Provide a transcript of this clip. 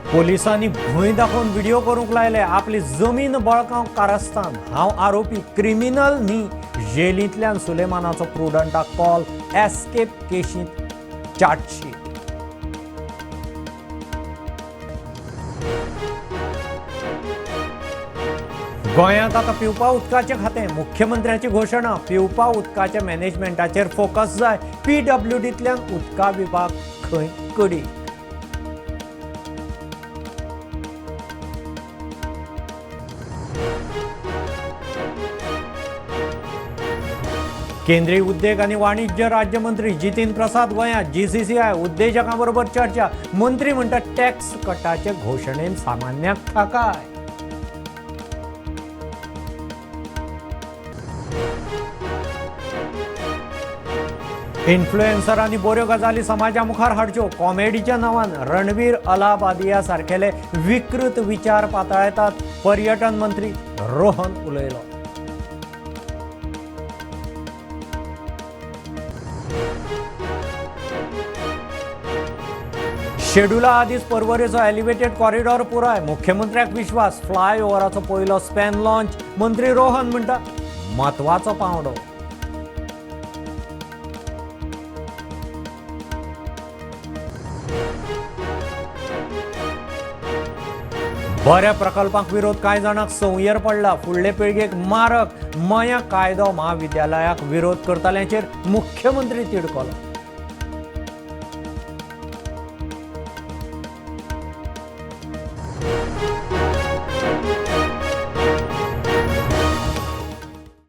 पोलिसांनी भंय दाखोवन व्हिडिओ करूंक लायले. आपली जमीन बळकावंक कारस्थान. हांव आरोपी, क्रिमिनल न्ही. जेलींतल्यान सुलेमानाचो प्रुडंटाक कॉल. एस्केप केशींत चार्जशीट. गोंयांत आतां पिवपा उदकाचें खातें. मुख्यमंत्र्याची घोशणा. पिवपा उदकाच्या मॅनेजमेंटाचेर फोकस जाय. पीडब्ल्यूडींतल्यान उदका विभाग खंय कडी. केंद्रीय उद्देग आनी वाणिज्य राज्यमंत्री जितीन प्रसाद गोंयांत. जीसीसीआय उद्देजकां बरोबर चर्चा. मंत्री म्हणटात टॅक्स कटाचे घोशणेन सामान्याक थाकाय. इन्फ्लुएन्सरांनी बऱ्यो गजाली समाजा मुखार हाडच्यो. कॉमेडीच्या नांवान रणवीर अलाहाबादिया सारकेले विकृत विचार पातळायतात. पर्यटन मंत्री रोहन उलयलो. शेड्युला आदींच पर्वरेचो एलिव्हेटेड कॉरिडॉर पुराय. मुख्यमंत्र्याक विश्वास. फ्लायओव्हराचो पयलो स्पॅन लॉन्च. मंत्री रोहन म्हणटा म्हत्वाचो पांवडो. बऱ्या प्रकल्पांक विरोध. कांय जाणांक संवयर पडला. फुडले पिळगेक मारक. मया कायदो म्हाविद्यालयाक विरोध करतल्यांचेर मुख्यमंत्री तिडकलो.